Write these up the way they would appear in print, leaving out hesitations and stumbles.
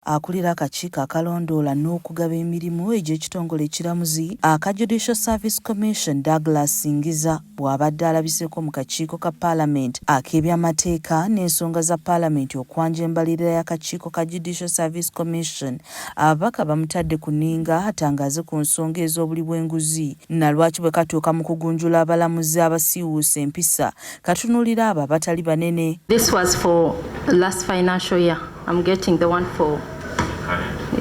Akulira akakiiko akalondoola n'okugaba emirimu egy'ekitongole ekiramuzi aka Judicial Service Commission, Douglas Singiza, bw'abadde alabiseeko mu kakiiko ka Paalamenti ak'ebyamateeka n'ensonga za Paalamenti okwanja embalirira y'akakiiko ka Judicial Service Commission, ababaka bamutadde ku nninga atangaaze ku nsonga ez'obuli bw'enguzi na lwaki bwe katuuka mu kugunjula abalamuzi abasiiwuuse empisa katunuulira abo abatali banene. This was for last financial year. I'm getting the one for,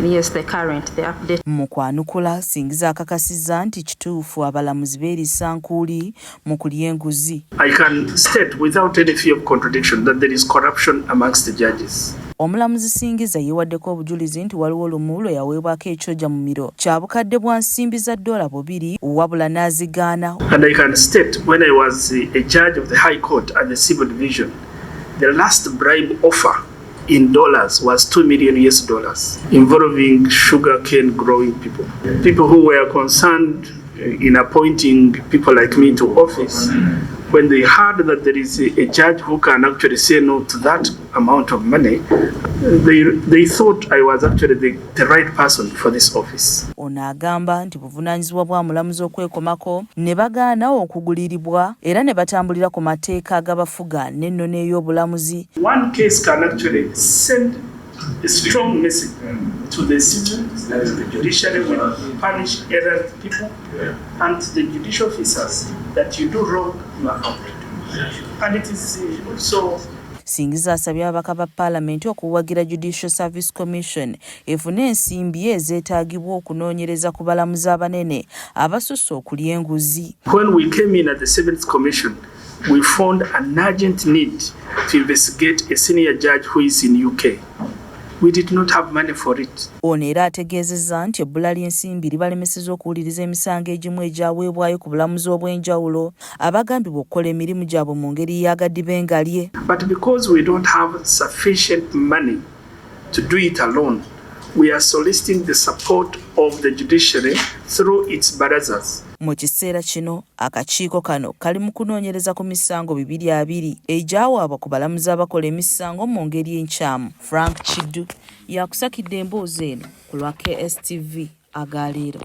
yes, the current, the update. Mu kwanukula, Singiza akakasizza nti kituufu abalamuzi beerisa nkuuli mu kulya enguzi. I can state without any fear of contradiction that there is corruption amongst the judges. Omulamuzi Singiza yeewaddeko obujulizi nti waliwo lumu lwe yaweebwako ekyoja mumiro kya bukadde bwa nsimbi za $2 wabula n'azigaana. And I can state when I was a judge of the High Court at the Civil Division, the last bribe offer in dollars was $2 million US dollars involving sugarcane growing people. People who were concerned in appointing people like me to office, when they heard that there is a judge who can actually say no to that amount of money, they thought I was actually the right person for this office. Ono agamba nti buvunaanyizibwa bwa mulamuzi okwekomako ne bagaana okuguliribwa era ne batambulira ku mateeka agabafuga n'ennono ey'obulamuzi. One case can actually send a strong message to the citizens that the judiciary will punish errant people and to the judicial officers that you do wrong, you are out. And it is also Singiza asabye ababaka ba Paalamenti okuwagira Judicial Service Commission efune ensimbi ezeetaagibwa okunoonyereza ku balamuzi abanene abasusse okulya enguzi. When we came in at the Seventh Commission, we found an urgent need to investigate a senior judge who is in UK. We did not have money for it. Ono era ategeezezza nti ebbula ly'ensimbi libalemesezza okuwuliriza emisango egimu egyaweebwayo ku bulamuzi obw'enjawulo abagambibwa okukola emirimu gyabwe mu ngeri y'agadibengalye. But because we don't have sufficient money to do it alone, we are soliciting the support of the judiciary through its barazas. Mu kiseera kino akakiiko kano kali mu kunoonyereza ku misango 220 egyawaabwa ku balamuzi abakola emisango mu ngeri enkyamu. Frank Kiddu yakusakidde emboozi eno ku lwa KSTV agaleero.